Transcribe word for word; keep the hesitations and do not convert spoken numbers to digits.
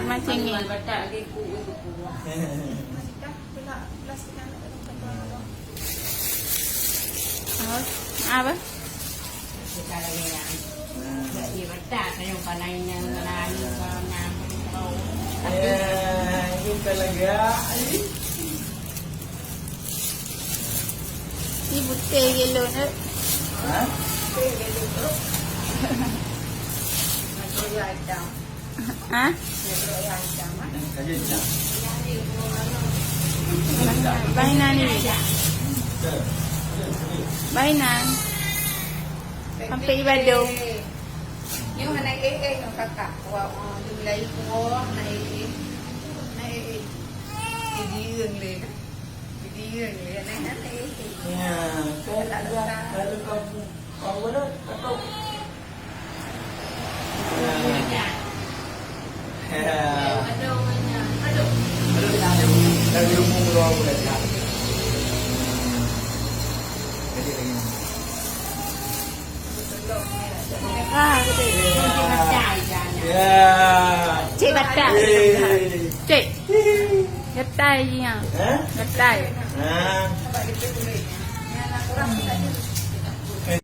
Macam ni. Apa? Ni buté gelo na. Ha? Ha? Bainan ni. Bainan. Sampai ibadah. Nyoe hana éh-éh ngon kakak. Wah, oh, di wilayah Kuwong hana éh-éh. Hana éh-éh. Jadi, lé. Jadi, lé. Hana éh-éh. Ya, kalau kamu, kamu dah tak tahu. Ah, betul. Ya. Cek batal. Eh. Cek. Gatai je nya. Eh? Gatai. Ah.